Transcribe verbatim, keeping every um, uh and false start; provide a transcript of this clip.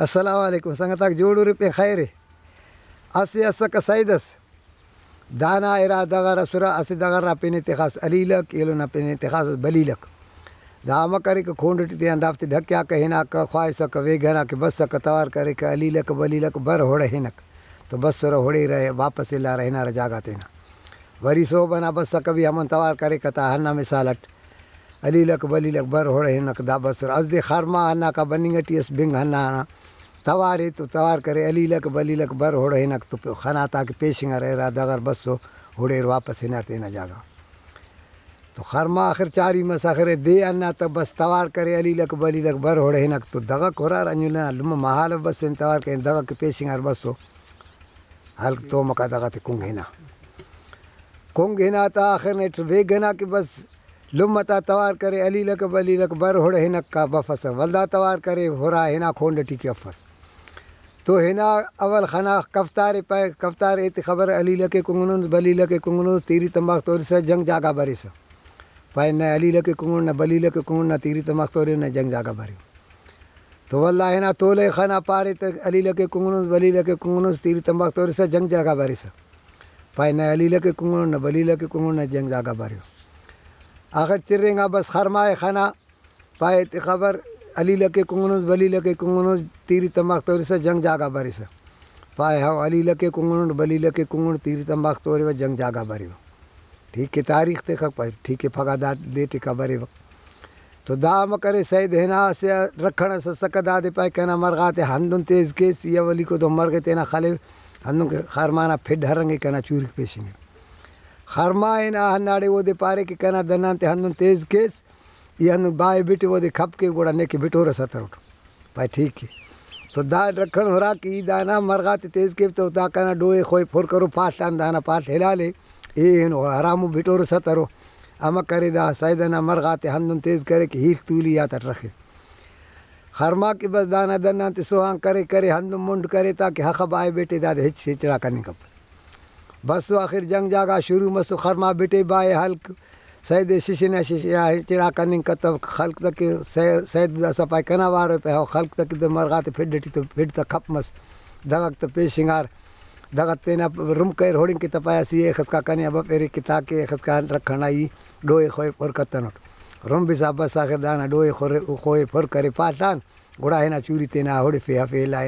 السلام علیکم سنگتاک، جوڑ ارے؟ پین خیر ءِ۔ اسہ اسکہ سید اس، دانا ارا دغر اسرہ، اسہ دغر نا پن ءِ تخاس علیلک، ایلو نا پن ءِ تخاس بلیلک۔ دا امر کریکہ، کونڈ ٹی تیان دافتے ڈھکیاکہ، ہناکہ، خواہسکہ، ویگناکہ، بسکہ، توار کریکہ، علیلک بلیلک بر ہڑ ہنک۔ تو بسرہ، ہڑیرہ، واپس الارہ ہنارہ جاگہ تینا۔ وری سہب ئنا بسکہ بھی ہمون توار کریکہ تا ہندا مثال اٹ۔ علیلک بلیلک بر ہڑ ہنک دا بسر۔ اس دے خرما ہناکا بننگ ٹی اس، بنگ ہندا نا توارے تو توار کرے، علیلک بلیلک بر ہڑ ہنک تو پ-، خنا تاکہ پیشنگ ارے، ارا دغر بسو، ہڑیر واپس ہنار تینا جاگہ۔ تو خرما آخر چاری مس، آخر دے ہنا تہ بس توار کرے، علیلک بلیلک بر ہڑ ہنک تو دغک ہرار، انجل نا لمہ محال بس ہن توار کرے، دغک پیشنگ ار بسو۔ ہلک تومکا دغا تے کنگ ہنا۔ کنگ ہنا تا آخر نیٹ ویگنا کہ بس لمہ تا توار کرے، علیلک بلیلک بر ہڑ ہنک آ بفسہ۔ ولدا توار کرے، ہرا ہنا کونڈ ٹی کہ افس۔ تو ہنا اول خنا کفتارے پائے، کفتار ایتے خبر علیلک کنگنوس، بلیلک کنگنوس، تیری تمباک تورسہ، جنگ جاگہ بریسہ۔ پائے نہ علیلک کنگن، نہ بلیلک کنگن، نہ تیری تمباک تورے، نہ جنگ جاگہ برے۔ تو ولدا ہنا تولہ ئے خنا پارے تہ علیلک ئے کنگنوس، بلیلک ئے کنگنوس، تیری تمباک تورسہ جنگ جاگہ بریسہ۔ پائے نہ علیلک ئے کنگنو، نہ بلیلک ئے کنگنو، نہ جنگ جاگہ بریو۔ آخر چرینگا بس خرما ئے خنا، پائے تے خبر علیلک ئے کنگنوس، بلیلک ئے کنگنوس، تیری تمباک تورسہ جنگ جاگہ بریسہ۔ پائے ہو علیلک ئے کنگنو، بلیلک ئے کنگنو، تیری تمباک توریوہ جنگ جاگہ بریوہ۔ ٹھیک ہے، تاریخ تخک پائے، ٹھیک ہے، پھگہ دا دے ٹکا بریوہ۔ تو دا امر کرے سید ہنا اسہ رکھڑ ئس اسکہ، دادے پائے کنا مرغاتے ہندن تیز کیس، ای اولیکو دو مرغے تینا خلیو، ہندن کہ خرما نا پھڈ ہرنگے کنا چوریک پیشنگے۔ خرما ہنا ہنداڑے اودے پارے کہ کنا دنان تے ہندن تیز کیس، ای ہندن بائے بٹے اودے کھپ کے گڑا نیکہ بٹورہ ستروٹ۔ پائے ٹھیک ءِ۔ تو دا رکھن ہرا کہ ای دانا مرغاتے تیز کیو تو دا کنا ڈوئے خوئے پر کرو پاڷ آن، دانا پاڷ ہلالے، اے ہنو حرامو بٹورو سترو۔ امر کرے دا سید ئنا مرغاتے ہندن تیز کرے کہ ہیڷ تولی آتاٹ رخے۔ خرما کہ بس دانا دنان تے سوہان کرے کرے ہندن منڈ کرے تاکہ ہخہ بائے بیٹے دادے ہچ ہچڑا کننگ کپس۔ بسو آخر جنگ جاگہ شروع مسو، خرما بٹے بائے ہلک، سید ئے شش ئنا شش ئنا ہچڑا کننگ کتو، خلک تہ کہ سید، سید داسہ پائے کنا وارو پہ ہو، خلک تہ کہ دو مرغا تے پھڈ ٹی تو پھڈ تہ کھپ مس، دغک تہ پیشنگار، دغت تینا رم کریر ہڑنگ کہ تہ پائے اسہ ایخ اسکا کنے آ بفیرے کہ تاکہ ایخ اسکا رکھنا ای ڈوئے خوئے پر کتنٹ۔ رم بسا بس آخر دانا ڈوئے خورے، خوئے پر کرے پاڷان، گڑا ہنا چوری تینا ہڑفے ہفے لائن۔